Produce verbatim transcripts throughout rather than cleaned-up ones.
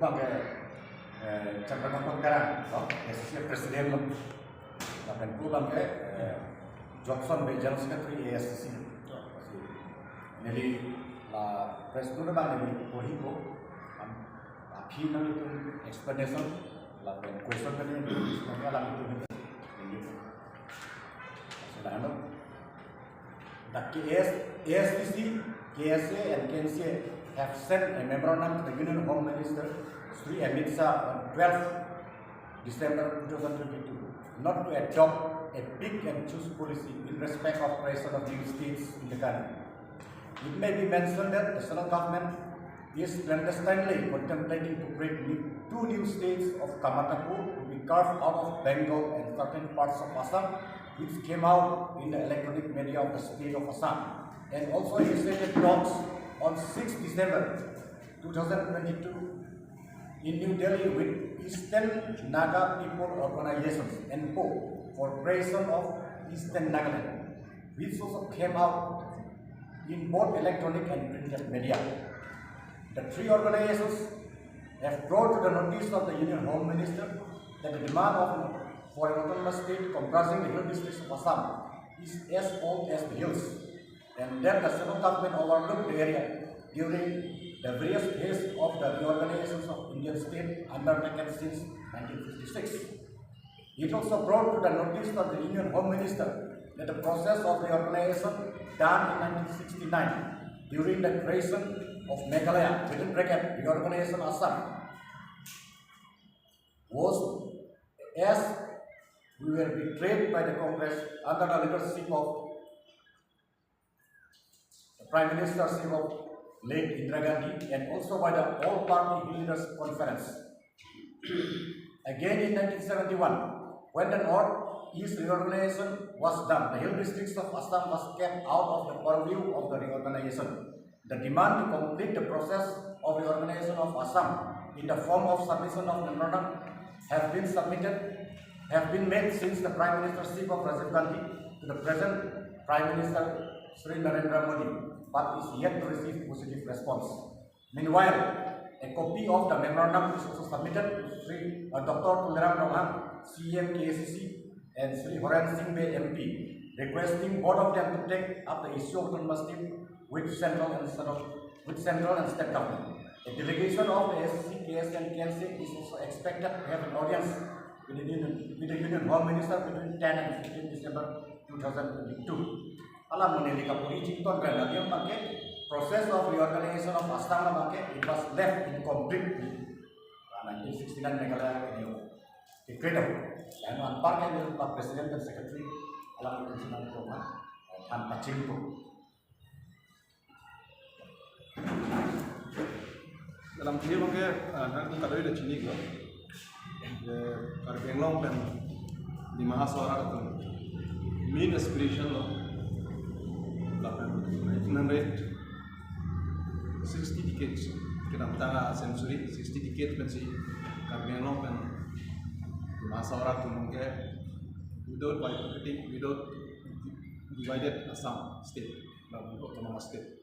Abangke, eh, Chandra Kankon Terang, no? A S D C president lo. Lapen pu abangke, eh, Johnson Bey, General Secretary A S D C. Neli la press note abang neli porhipo. Am, aphi nanglitum explanation, lapen question kali neli, nanglitum neli. Sudah, no? The K S, A S D C, K S A and K N C A have sent a memorandum to the Union Home Minister, Shri Amit Shah, on twelfth December two thousand twenty-two, not to adopt a pick and choose policy in respect of creation of new states in the country. It may be mentioned that the central government is clandestinely contemplating to create new, two new states of Kamatapu to be carved out of Bengal and certain parts of Assam, which came out in the electronic media of the state of Assam, and also initiated talks on sixth December two thousand twenty-two in New Delhi with Eastern Naga People Organizations, ENPO, for creation of Eastern Nagaland, which also came out in both electronic and printed media. The three organizations have brought to the notice of the Union Home Minister that the demand of, for an autonomous state comprising the hill districts of Assam is as old as the hills, and that the central government overlooked the area during the various phases of the reorganizations of Indian state undertaken since nineteen fifty-six. It also brought to the notice of the Union Home Minister that the process of reorganization done in nineteen sixty-nine during the creation of Meghalaya, within bracket, reorganization Assam, was as we were betrayed by the Congress under the leadership of the Prime Ministership of late Indira Gandhi and also by the All Party Leaders Conference. Again in nineteen seventy-one, when the North East reorganization was done, the hill districts of Assam was kept out of the purview of the reorganization. The demand to complete the process of reorganization of Assam in the form of submission of memorandum have been submitted, have been made since the Prime Ministership of Rajiv Gandhi to the present Prime Minister Shri Narendra Modi, but is yet to receive positive response. Meanwhile, a copy of the memorandum is also submitted to Shri, uh, Doctor Tuliram Ronghang, C E M K A C C, and Shri Horen Sing Bey M P, requesting both of them to take up the issue of autonomous state with central and central, with central and state government. A delegation of the A S D C, K S A and K N C A is also expected to have an audience with the Union, with the Union Home Minister between ten and fifteen December two thousand twenty-two. Alam mo neli kaporhi chington pen lagi abangke process of reorganization of Assam abangke, it was left incomplete. Nineteen sixty-nine Meghalaya kene decree do. Lalu anparke neli President dan Secretary alam itu senang itu kan, than pachingthur. Dalam dia abangke, ah, nangtum kadokave chini ko. Ye Karbi Anglong pen Dima Hasao arat atum main aspiration lo. Lapen nineteen hundred sixty decades, kedamtang a-century, sixty decades pensi Karbi Anglong pen Dima Hasao arat atum abangke without bifurcating, without divided Assam state, lapen autonomous state.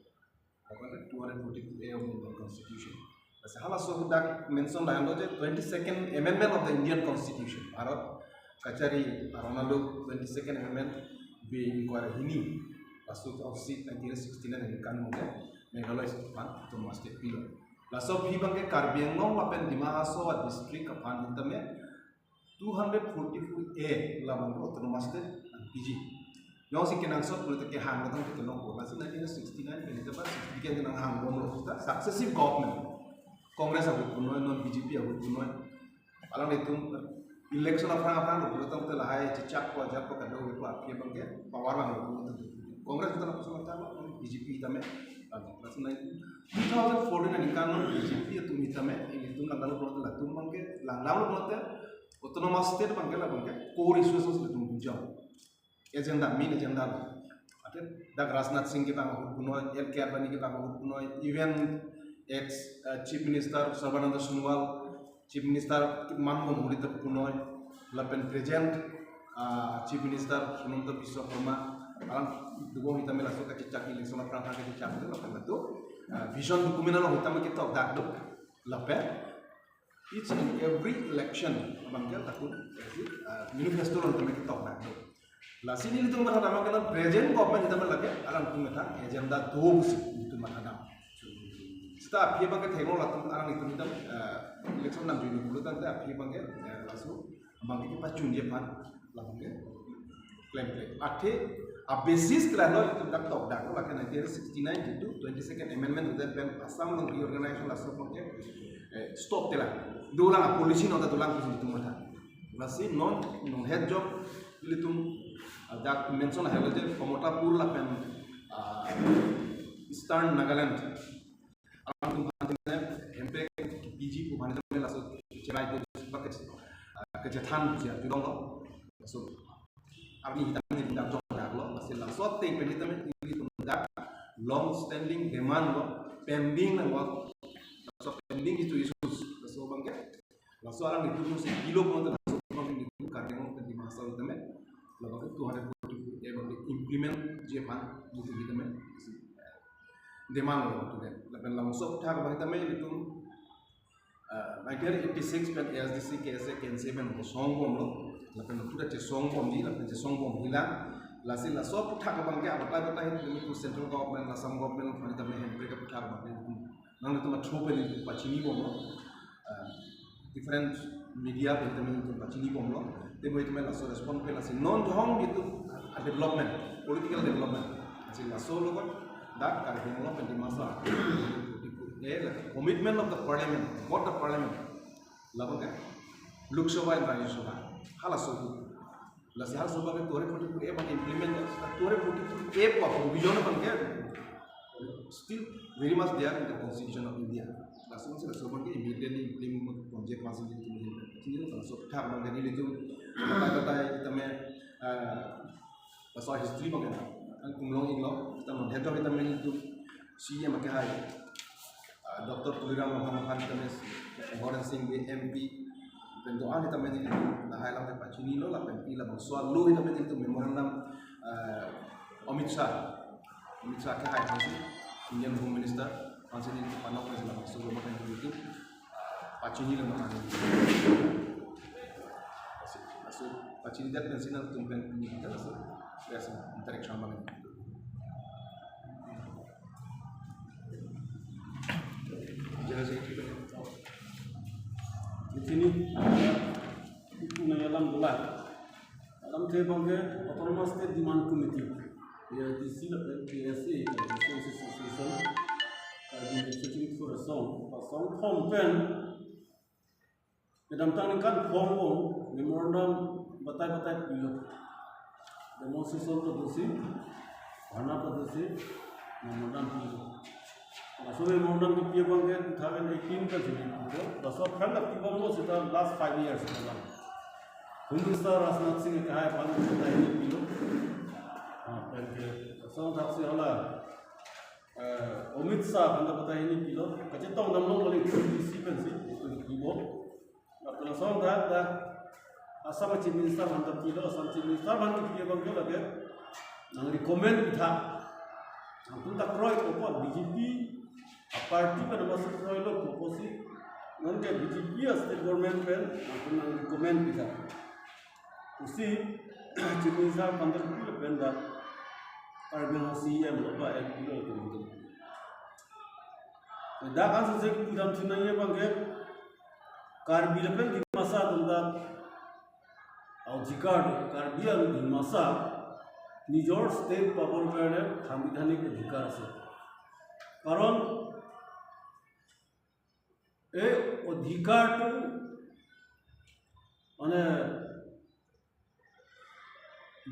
Lapen two hundred forty-two A of the Indian Constitution. Lasi halaso dak mention lahenlo je twenty-second Amendment of the Indian Constitution. Bharat kachari aron along twenty-second Amendment bi ingkoi ra hini, laso aksi nineteen sixty-nine aningkan abangke Meghalaya state aphan autonomous state pilo. Laso aphi abangke Karbi Anglong lapen Dima Hasao district aphan sitame two hundred forty-four A labang autonomous state nangpiji. Jongsi kenangsot pulote kehang tang ketelong ko. Lasi nineteen sixty-nine pen ita ba sixty ke nang hangbomlo ta successive government. Congress ahut punoi, non B J P ahut punoi. Alanglitum election aphrang aphrang lo pulo tangte lahai chechak ko ajak ko kadokave ko aphi abangke power vanglo pulo tangte. Congress ahut lapuson ta lo, B J P tame. Lasi nineteen, two thousand fourteen aningkan non B J P atum tame, ilitum langdamlo pulote latum abangke, langdamlo pulote autonomous state abangke labangke core issues latum bujam. Agenda, main agenda lo. Ate dak Rajnath Singh kevang ahut punoi, L K Advani kevang ahut punoi, even ex, eh, Chief Minister Sarbananda Sonowal, Chief Minister man mo muri ta punoi, lapen present, ah, Chief Minister Himanta Biswa Sarma, alang dukung sitame laso kachechak election aphrang aphrang kachechak lapen latum, ah, vision document along sitame ketok dak do, lapen each and every election abang ke latum, uh, manifesto along tame ketok dak do. Lasi nelitum mathadam ke non present government sitame lake alangtum methang agenda do pusi nelitum mathadam. Seta aphi abang ke thengno latum alanglitum sitame, uh, election namjui pulo tangte aphi abang ke, uh, laso abang ke pachunji aphan labang ke klem klem. Athe a basis ke lalo itum dak tok dak lake nineteen sixty-nine jitu twenty-second amendment udah pen Assam along reorganization laso abang ke, eh, stop tela. Dolang a policy nonta dolang pusi itum matha. Lasi non non head job ilitum, ah, dak mention ahelo je Kamatapur lapen, ah, Eastern Nagaland alangtum aphan tame Hemprek P G pu aphan tame laso cherai ke bak ke, ah, kechethan pusi atudong lo. Laso arni sitame nelitum dak jong dak lo, lasi laso ateng pen sitame nelitum dak long standing demand lo, pending nang lo, laso pending itu issues, laso abang ke, laso alanglitum si pilo pon laso abang ke nelitum Karbi Anglong pen Dima Hasao sitame, labang ke two hundred forty-four A abang ke implement ji aphan nelitum sitame demand lo tu den. Lapen labangso aputhak abang sitame nelitum, ah, nineteen eighty-six pen A S D C, K S A, K N C pen chesong bomlo. Lapen pura chesong bomji, lapen chesong bomji lang. Lasi laso aputhak abang ke abatai batai nelitum central government, Assam government aphan tame Hemprek aputhak abang ke nelitum, nanglitum athu pen nelitum pachini bomlo. Ah, different media pen tame nelitum pachini bomlo. Teboi tame laso respond pen lasi non jong jitu, ah, development, political development. Lasi laso logot dak Karbi Anglong pen Dima Hasao, eh, like, commitment of the parliament, what the parliament, labang ke Lok Sabha and Rajya Sabha, halaso. Lasi halaso abang ke two hundred forty-four A abang implement, two hundred forty-four A pu provision abang ke still very much there in the Constitution of India. Laso abang si laso abang ke immediately implement ponji aphan si nelitum, nelitum laso aputhak abang ke nelitum batai batai sitame, eh, laso history abang ke nangkumlong iklo, seta non head job sitame nelitum C E M akehai, ah, Doctor Tuliram Ronghang aphan sitame, Horen Sing Bey M P, pen do-an sitame nelitum lahai alam pachini lo, lapen pi labangso alo sitame nelitum memorandum, ah, Amit Shah, Amit Shah akehai aphan si, Indian Home Minister aphan si nelitum panok pen labangso lo makan nelitum, ah, pachini lo makan. Laso pachini dak pen si nangtum pen nelitum laso, yes, interaction abang. Jadi sini, itu nang alam dolang. Alam the abang ke Autonomous State Demand Committee, A I D C lapen K S A, Karbi Students' Association, Karbi Students' Forum, pasang form pen kedamtang ningkan form abang memorandum batai batai pilo. Demonstration ta dosi, dharna ta dosi, memorandum pilo. Laso memorandum kepi abang ke two thousand eighteen ka jini pilo. Laso aphrang ta pibomlo seta last five years abang. Home Minister Rajnath Singh akehai aphan batai hini pilo. Ah, pen ke laso thaksi hala, eh, Amit Shah aphan ta batai hini pilo. Kachetong damlo kali D C pen si, itu pibo. Lapen laso dak dak Assam Chief Minister aphan ta pilo, Assam Chief Minister aphan kepi abang ke lake nang recommend pitha. Nangtum ta kroikokpo, B J P aparty pen masuk kroilo kokpo si, nonke B J P a state government pen nangtum nang recommend pitha. Pusi Chief Minister aphan ta pilo pen dak Karbi Anglong C E M lo ba M P lo tum tum. Dak ansose pudam thinai abang ke Karbi lapen Dimasa atum ta adhikar, Karbi aru Dimasa nijor state pabor karone সাংবিধানিক অধিকাৰ আছে। কাৰণ এই অধিকাৰটো মানে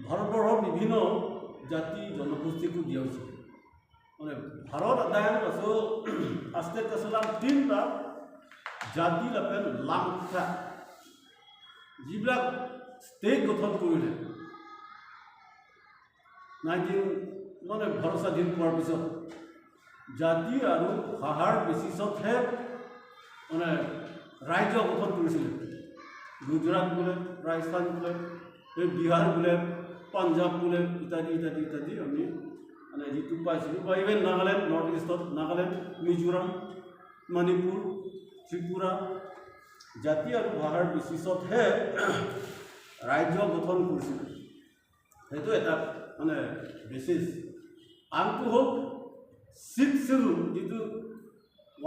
ভাৰতবৰ্ষৰ বিভিন্ন জাতি জনগোষ্ঠীকো দিয়া হৈছে। মানে ভাৰত আদায় আছো আস্তে আস্তে তিনিটা জাতি লাপেন লাংথা যিবিলাক ষ্টেট গঠন কৰিলে নাইনটিন মানে ভাৰত স্বাধীন হোৱাৰ পিছত জাতি আৰু ভাষাৰ বেচিছতহে মানে ৰাজ্য গঠন কৰিছিলে। গুজৰাট বোলে, ৰাজস্থান বোলে, এই বিহাৰ বোলে, পাঞ্জাৱ বোলে ইত্যাদি ইত্যাদি ইত্যাদি আমি মানে যিটো পাইছিলোঁ বা ইভেন নাগালেণ্ড, নৰ্থ ইষ্টত নাগালেণ্ড, মিজোৰাম, মণিপুৰ, ত্ৰিপুৰা, জাতি আৰু ভাষাৰ বেচিছত হে ৰাজ্য গঠন কৰিছিল। সেইটো এটা মানে বেচিছ। আনটো হ'ল ছিক্স শ্বিডিউল, যিটো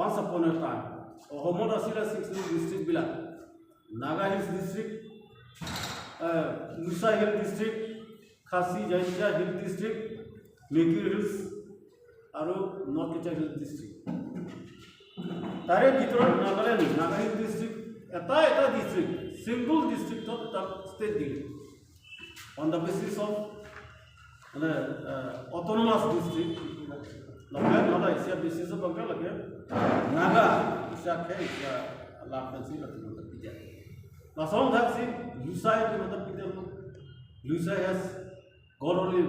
once upon a time অসমত আছিলে ছিক্স শ্বিডিউল ডিষ্ট্ৰিক্টবিলাক, নাগা হিলছ ডিষ্ট্ৰিক্ট, লুচাই হিল ডিষ্ট্ৰিক্ট, খাচী জাইন্তিয়া হিল ডিষ্ট্ৰিক্ট, মিকিৰ হিলছ আৰু নৰ্থ কাছাৰ হিল ডিষ্ট্ৰিক্ট। তাৰে ভিতৰত নাগালেণ্ড, নাগা হিল ডিষ্ট্ৰিক্ট, এটা এটা ডিষ্ট্ৰিক্ট, ছিংগল ডিষ্ট্ৰিক্টত এটা ষ্টেট দিলে। On the basis of মানে অট'নমাছ ডিষ্ট্ৰিক্ট, লগে নহয়, এতিয়া বেচিছত লগে লগে নাগা, এতিয়া খে এতিয়া লাভ পেঞ্চি লাভ পেঞ্চি। Lason thaksi Lusai itu mata pidel. Lusai has got only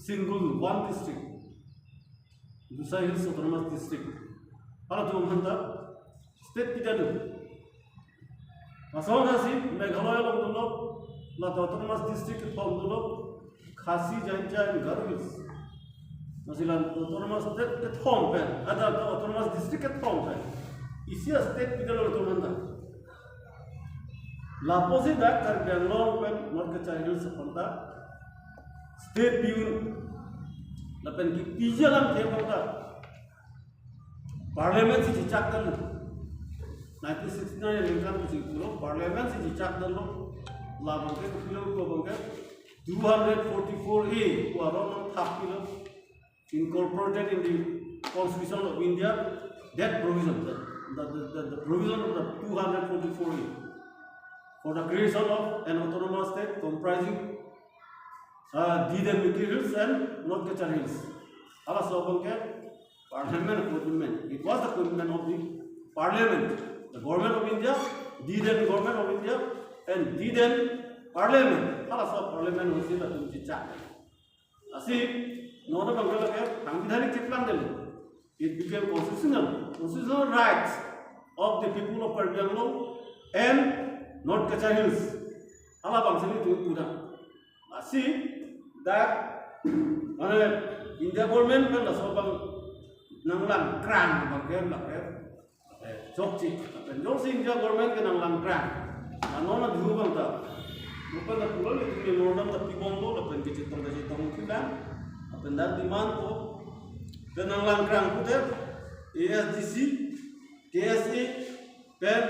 single one district. Lusai Hills Autonomous District. Hala tu manta state pidel. Lason thaksi Meghalaya along dolo, la autonomous district kethom dolo, Khasi, Jaintia and Garo Hills. Lasi la autonomous state kethom pen, ada autonomous district kethom pen isi a-state pidel tu manta. Lapusi dak Karbi Anglong pen North Cachar Hills aphanta state piun lapen kepiji alamthe aphanta Parliament si chechak dolo. Nineteen sixty-nine aningkan si pulo Parliament si chechak dolo. Labang ke pilo ko bang ke two hundred forty-four A ko aron nangthap pilo, incorporated in the Constitution of India, that provision, the, the, the, the provision of the two hundred forty-four A for the creation of an autonomous state comprising uh, Deed and Mikir Hills and North Cachar Hills. Halaso abang ke Parliament commitment. It was the commitment of the Parliament, the Government of India, Deed and Government of India, and Deed and Parliament. Halaso Parliament hasi latum chechak. Lasi, non abang ke lake, sangbidhanik cheplang dolo. It became constitutional, constitutional rights of the people of Karbi Anglong and North Cachar Hills. Hala bangsi nelitum pudam. Lasi, dak, mane, India government pen laso abang nanglangkrang abang ke, lake, eh, chokche. Lapen jongsi India government ke nanglangkrang, non adhu abang ta, bukan ta pulo nelitum memorandum ta pibom do, lapen kechetong kechetong pibom, lapen dak demand ko, pen nanglangkrang pulote, A S D C, K S A, pen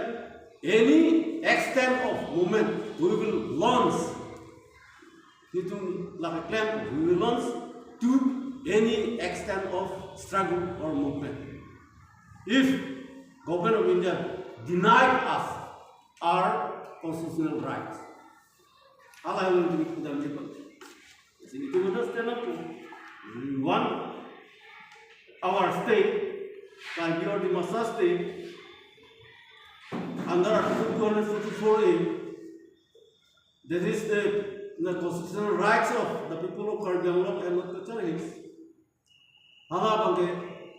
any extent of movement, we will launch. Nelitum lake klem, we will launch to any extent of struggle or movement. If Government of India denied us our constitutional rights, hala nelitum pudam jipa. Lasi nelitum understand ako, we want our state, Karbi or Dimasa state, under Article two hundred forty-four A, that is the, the constitutional rights of the people of Karbi Anglong and North Cachar Hills. Hala abang ke,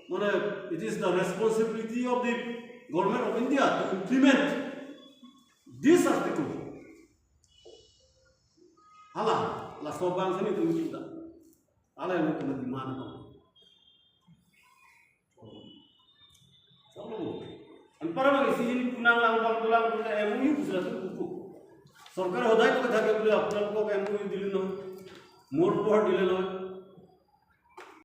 mane, it is the responsibility of the Government of India to implement this article. Hala, laso abang si nelitum pudam. Hala nelitum demand abang. Anpar abang isi jin pu nanglang abang dolang pu M O U pu sila tu buku. Sorkar hodai ko thake pule apnalok M O U dilo non. Mor por dilo non.